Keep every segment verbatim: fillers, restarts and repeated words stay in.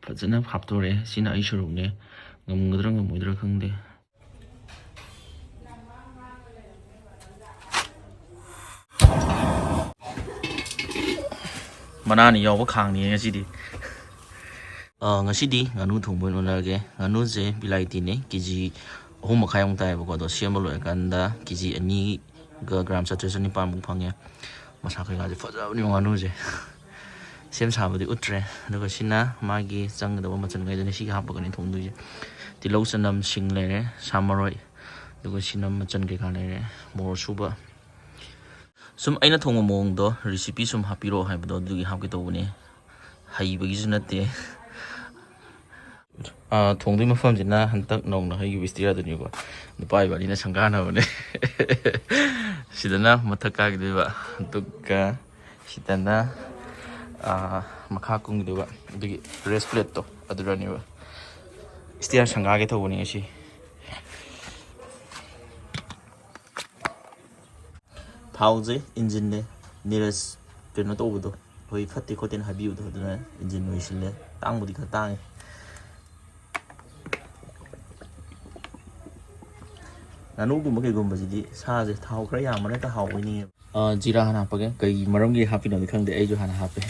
ꯐꯖꯅ ꯍꯥꯞꯇꯣꯔꯦ꯫ ꯁꯤꯅ ꯑꯩ ꯁꯔꯨꯛꯅꯦ꯫ ꯉꯝꯒꯗ꯭ꯔꯥ ꯉꯝꯃꯣꯏꯗ꯭ꯔꯥ ꯈꯪꯗꯦ꯫ ꯃꯅꯥꯅꯤ ꯌꯥꯎꯕ ꯈꯥꯡꯅꯤ ꯉꯁꯤꯗꯤ꯫ ꯑ, ꯉꯁꯤꯗꯤ ꯉꯥꯅꯨ ꯊꯣꯡꯕ ꯑꯣꯏꯅ ꯎꯠꯂꯛꯑꯒꯦ꯫ ꯉꯥꯅꯨꯁꯦ ꯕꯤꯂꯥꯏꯇꯤꯅꯦ, ꯀꯦ ꯖꯤ ꯑꯍꯨꯝ ꯃꯈꯥꯏꯃꯨꯛ ꯇꯥꯏꯌꯦꯕꯀꯣ꯫ ꯑꯗꯣ ꯁꯦꯝꯕ ꯂꯣꯏꯔꯀꯥꯟꯗ ꯀꯦ ꯖꯤ ꯑꯅꯤꯒ ꯒ꯭ꯔꯥꯝ ꯆꯥꯇ꯭ꯔꯦꯠ ꯆꯅꯤꯄꯥꯟꯃꯨꯛ ꯐꯪꯉꯦ꯫ ꯃꯁꯥ ꯀꯩꯀꯥꯁꯦ ꯐꯖꯕꯅꯤ ꯉꯥꯅꯨꯁꯦ꯫ ꯁꯦꯝ ꯁꯥꯕꯗꯤ ꯎꯠꯇ꯭ꯔꯦ꯫ ꯑꯗꯨꯒ ꯁꯤꯅ ꯃꯥꯒꯤ ꯆꯪꯒꯗꯕ ꯃꯆꯜꯈꯩꯗꯨꯅꯤ꯫ ꯁꯤꯒ ꯍꯥꯞꯄꯒꯅꯤ ꯊꯣꯡꯗꯣꯏꯁꯦ꯫ ꯇꯤꯜꯍꯧ, ꯆꯅꯝ, ꯁꯤꯡ ꯂꯩꯔꯦ, ꯁꯥ ꯃꯔꯣꯏ, ꯑꯗꯨꯒ ꯁꯤꯅ ꯃꯆꯜ ꯀꯩꯀꯥ ꯂꯩꯔꯦ, ꯃꯣꯔꯣꯛ ꯑꯁꯨꯕ꯫ ꯁꯨꯝ ꯑꯩꯅ ꯊꯣꯡꯕ ꯃꯑꯣꯡꯗꯣ, recipe ꯁꯨꯝ ꯍꯥꯞꯄꯤꯔꯛꯑꯣ ꯍꯥꯏꯕꯗꯣ, ꯑꯗꯨꯒꯤ ꯍꯥꯞꯀꯦ ꯇꯧꯕꯅꯦ꯫ ꯍꯩꯕꯒꯤꯁꯨ ꯅꯠꯇꯦ꯫ ꯑꯥ, ꯊꯣꯡꯗꯣꯏ ꯃꯐꯝꯁꯤꯅ ꯍꯟꯗꯛ ꯅꯧꯅ ꯍꯩꯈꯤꯕ ꯏꯁꯇꯤꯌꯥꯔꯗꯨꯅꯤꯀꯣ꯫ ꯅꯨꯄꯥ ꯏꯕꯥꯅꯤꯅ ꯁꯪꯒꯥꯅꯕꯅꯦ꯫ ꯁꯤꯗꯅ ꯃꯊꯛ ꯀꯥꯈꯤꯗꯣꯏꯕ, ꯑꯗꯨꯒ ꯁꯤꯗꯅ, ꯑꯥ, ꯃꯈꯥ ꯀꯨꯝꯈꯤꯗꯣꯏꯕ꯫ ꯑꯗꯨꯒꯤ rest plateꯇꯣ ꯑꯗꯨꯗꯅꯦꯕ꯫ ꯏꯁꯇꯤꯌꯥꯔ ꯁꯪꯒꯥꯒꯦ ꯇꯧꯕꯅꯤ ꯉꯁꯤ꯫ ꯊꯥꯎꯁꯦ ꯏꯟꯖꯤꯟꯅꯦ꯫ ꯅꯤꯔꯖ ꯀꯩꯅꯣ ꯇꯧꯕꯗꯣ, ꯑꯩꯈꯣꯏ ꯐꯠꯇꯦ ꯈꯣꯠꯇꯦꯅ ꯍꯥꯏꯕꯤꯕꯗꯣ, ꯑꯗꯨꯅ ꯏꯟꯖꯤꯟ ꯑꯣꯏꯁꯤꯜꯂꯦ꯫ ꯇꯥꯡꯕꯨꯗꯤ ꯈꯔ ꯇꯥꯡꯉꯦ꯫ ꯉꯥꯅꯨꯒꯨꯝꯕ ꯀꯩꯒꯨꯝꯕꯁꯤꯗꯤ ꯁꯥꯁꯦ ꯊꯥꯎ ꯈꯔ ꯌꯥꯝꯕꯅ ꯍꯦꯛꯇ ꯍꯥꯎꯕ ꯅꯤꯡꯉꯦꯕ꯫ ꯑ, ꯖꯤꯔꯥ ꯍꯥꯟꯅ ꯍꯥꯞꯄꯒꯦ꯫ ꯀꯩ ꯃꯔꯝꯒꯤ ꯍꯥꯞꯄꯤꯅꯣꯗꯤ ꯈꯪꯗꯦ, ꯑꯩꯁꯨ ꯍꯥꯟꯅ ꯍꯥꯞꯄꯦ꯫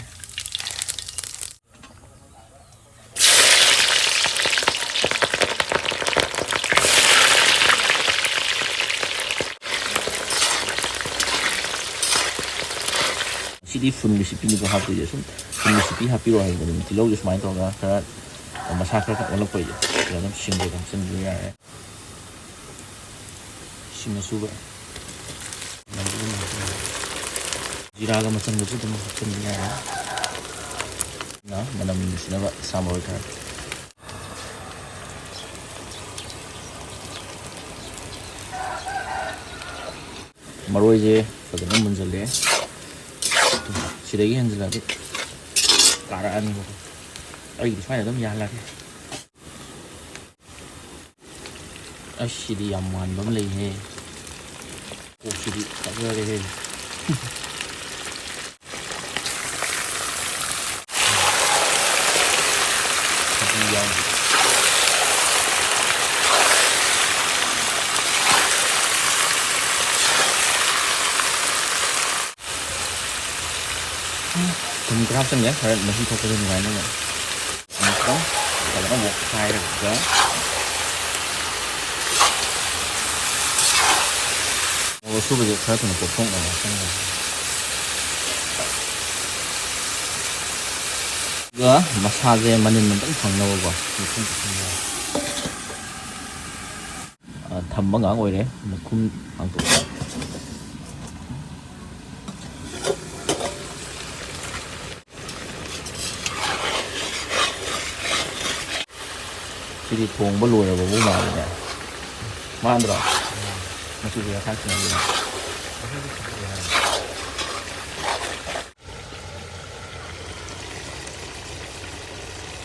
ꯁꯤꯗꯤ full recipeꯅꯤꯀꯣ ꯍꯥꯞꯇꯣꯏꯁꯦ꯫ ꯁꯨꯝ full recipe ꯍꯥꯞꯄꯤꯔꯣ ꯍꯥꯏꯕꯅꯤ꯫ ꯇꯤꯜꯍꯧꯁꯦ ꯁꯨꯃꯥꯏꯅ ꯇꯧꯔꯒ ꯈꯔ ꯃꯁꯥ ꯈꯔ ꯈꯔ ꯑꯣꯜꯂꯛꯄꯩꯁꯦ, ꯁꯤꯗ ꯑꯗꯨꯝ ꯁꯤꯡ ꯀꯩꯀꯥ ꯍꯥꯞꯆꯤꯟꯕꯤꯕ ꯌꯥꯔꯦ꯫ ꯁꯤꯡ ꯑꯁꯨꯕ, ꯖꯤꯔꯥꯒ ꯃꯆꯜꯒꯁꯨ ꯑꯗꯨꯝ ꯍꯥꯞꯆꯤꯟꯕ ꯌꯥꯔꯦ꯫ ꯅ ꯃꯅꯝ ꯅꯨꯡꯁꯤꯅꯕ ꯁꯥ ꯃꯔꯣꯏ ꯈꯔ꯫ ꯃꯔꯣꯏꯁꯦ ꯐꯖꯅ ꯃꯨꯟꯖꯜꯂꯦ꯫ ꯁꯤꯗꯒꯤ ꯍꯦꯟꯖꯜꯂꯛꯑꯗꯤ ꯀꯥꯔꯛꯑꯅꯤꯕꯀꯣ꯫ ꯑꯩꯒꯤꯗꯤ ꯁꯨꯃꯥꯏꯅ ꯑꯗꯨꯝ ꯌꯥꯍꯜꯂꯒꯦ꯫ ꯑꯁ, ꯁꯤꯗꯤ ꯌꯥꯝ ꯃꯥꯟꯕ ꯑꯃ ꯂꯩꯍꯦ꯫ ꯀꯣꯛꯁꯤꯗꯤ ꯐꯖꯔꯦꯍꯦ꯫ ꯍꯥꯞꯆꯤꯟꯒꯦ, ꯈꯔ ꯃꯍꯤ ꯊꯣꯛꯄꯗ ꯅꯨꯡꯉꯥꯏꯅꯕ꯫ ꯑꯃꯨꯛꯇꯪ ꯐꯖꯅ ꯑꯣꯠꯈꯥꯏꯔꯒ, ꯃꯣꯔꯣꯛ ꯑꯁꯨꯕꯁꯦ ꯈꯔ ꯊꯨꯅ ꯄꯣꯞꯊꯣꯛꯅꯕ ꯍꯥꯞꯆꯤꯟꯒꯦ꯫ ꯑꯗꯨꯒ ꯃꯁꯥꯁꯦ ꯃꯅꯤꯟ ꯑꯝꯇꯪ ꯐꯪꯅꯕꯀꯣ, ꯃꯈꯨꯝ ꯀꯨꯞꯁꯟꯅꯕ꯫ ꯑ, ꯊꯝꯕ ꯉꯥꯛ ꯑꯣꯏꯔꯦ꯫ ꯃꯈꯨꯝ ꯍꯥꯡꯇꯣꯛꯑꯒ꯫ ꯁꯤꯗꯤ ꯊꯣꯡꯕ ꯂꯣꯏꯔꯕꯕꯨ ꯃꯥꯜꯂꯤꯅꯦ꯫ ꯃꯥꯟꯗ꯭ꯔꯣ? ꯃꯆꯨꯁꯦ ꯉꯁꯥꯏ ꯁꯤꯟꯅꯈꯤꯕꯅꯦ꯫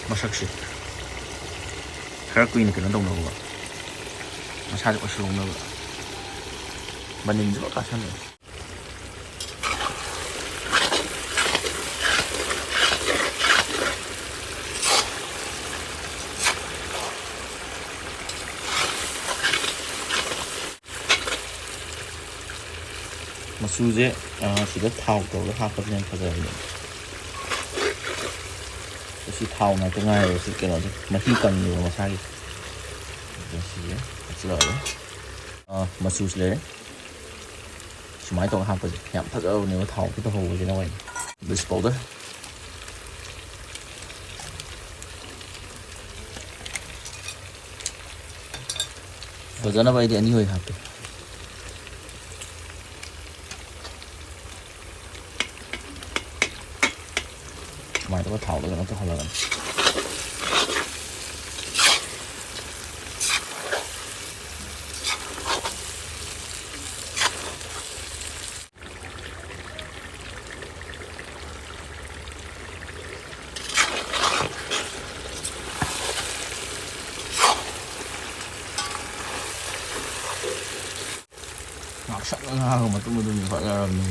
ꯃꯁꯛꯁꯦ ꯈꯔ ꯀꯨꯏꯅ ꯀꯩꯅꯣ ꯇꯧꯅꯕꯀꯣ, ꯃꯁꯥꯁꯦ ꯑꯣꯏꯁꯤꯜꯍꯧꯅꯕ꯫ ꯃꯅꯤꯟꯁꯨ ꯂꯣꯏ ꯀꯥꯁꯜꯂꯦ꯫ ꯃꯆꯨꯁꯦ, ꯑ, ꯁꯤꯗ ꯊꯥꯎ ꯇꯧꯔꯒ ꯍꯥꯞꯄꯁꯤꯅ ꯍꯦꯟꯅ ꯐꯖꯕꯅꯦ꯫ ꯁꯤ ꯊꯥꯎ ꯉꯥꯛꯇ ꯉꯥꯏꯔꯦ꯫ ꯁꯤ ꯀꯩꯅꯣꯁꯦ ꯃꯍꯤ ꯀꯪꯉꯦꯕ ꯃꯁꯥꯒꯤ꯫ ꯑꯗꯣ ꯁꯤꯁꯦ ꯍꯥꯞꯆꯤꯜꯂꯛꯑꯒꯦ꯫ ꯑ, ꯃꯆꯨꯁꯤ ꯂꯩꯔꯦ꯫ ꯁꯨꯃꯥꯏꯅ ꯇꯧꯔꯒ ꯍꯥꯞꯄꯁꯦ ꯌꯥꯝ ꯐꯖꯕꯅꯦꯕ, ꯊꯥꯎ ꯈꯤꯇ ꯍꯧꯕꯁꯤꯅ ꯑꯣꯏꯅ꯫ Bleach powder. ꯐꯖꯅꯕ ꯑꯩꯗꯤ ꯑꯅꯤ ꯑꯣꯏ ꯍꯥꯞꯄꯦ꯫ ꯁꯨꯃꯥꯏꯅ ꯇꯧꯔꯒ ꯊꯥꯎꯗ ꯀꯩꯅꯣ ꯇꯧꯍꯜꯂꯒꯅꯤ꯫ ꯉꯥꯛꯁꯪꯅ ꯉꯥꯡꯉꯒ ꯃꯇꯨꯝ ꯃꯇꯨꯝ ꯐꯖꯔꯕꯅꯤ꯫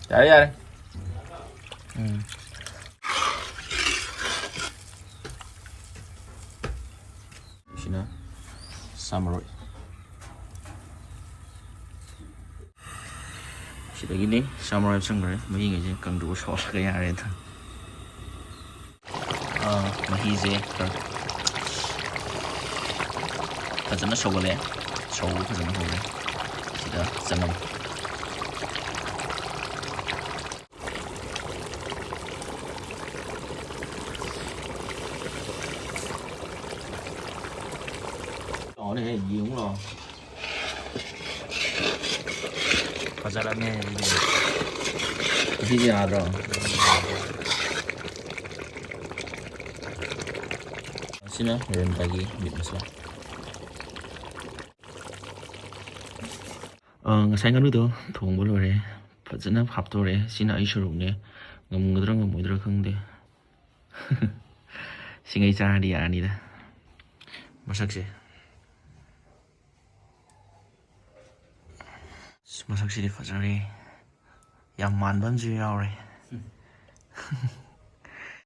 ꯌꯥꯔꯦ, ꯌꯥꯔꯦ꯫ ꯎꯝ꯫ ꯁꯤꯅ ꯁꯥ ꯃꯔꯣꯏ꯫ ꯁꯤꯗꯒꯤꯗꯤ ꯁꯥ ꯃꯔꯣꯏ ꯍꯥꯞꯆꯤꯟꯈ꯭ꯔꯦ꯫ ꯃꯍꯤꯈꯩꯁꯦ ꯀꯪꯗ꯭ꯔꯤꯕ ꯁꯧꯍꯜꯂꯒ ꯌꯥꯔꯦꯗ꯫ ꯑꯥ, ꯃꯍꯤꯁꯦ ꯈꯔ ꯐꯖꯅ ꯁꯧꯒꯠꯂꯦ꯫ ꯁꯧꯕ ꯐꯖꯅ ꯍꯧꯔꯦ꯫ ꯁꯤꯗ ꯆꯅꯝ꯫ ꯂꯥꯛꯑꯣꯅꯦꯍꯦ, ꯌꯦꯡꯉꯨ ꯂꯥꯛꯑꯣ꯫ ꯐꯖꯔꯝꯃꯦ ꯑꯗꯨꯗꯤ꯫ ꯑꯁꯤꯁꯦ ꯌꯥꯗ꯭ꯔꯣ? ꯑꯁꯤꯅ ꯔꯦꯟꯗꯥꯒꯤ ꯃꯤꯠ ꯃꯁꯥꯂꯥ꯫ ꯑ, ꯉꯁꯥꯏ ꯉꯥꯅꯨꯗꯣ ꯊꯣꯡꯕ ꯂꯣꯏꯔꯦ꯫ ꯐꯖꯅ ꯍꯥꯞꯇꯣꯔꯦ꯫ ꯁꯤꯅ ꯑꯩ ꯁꯔꯨꯛꯅꯦ꯫ ꯉꯝꯒꯗ꯭ꯔꯥ ꯉꯝꯃꯣꯏꯗ꯭ꯔꯥ ꯈꯪꯗꯦ꯫ ꯁꯤꯡꯉꯩ ꯆꯥꯔꯗꯤ ꯌꯥꯔꯅꯤꯗ꯫ ꯃꯁꯛꯁꯦ꯫ ꯑꯁ, ꯃꯁꯛꯁꯤꯗꯤ ꯐꯖꯔꯦ꯫ ꯌꯥꯝ ꯃꯥꯟꯕ ꯑꯃꯁꯨ ꯌꯥꯎꯔꯦ꯫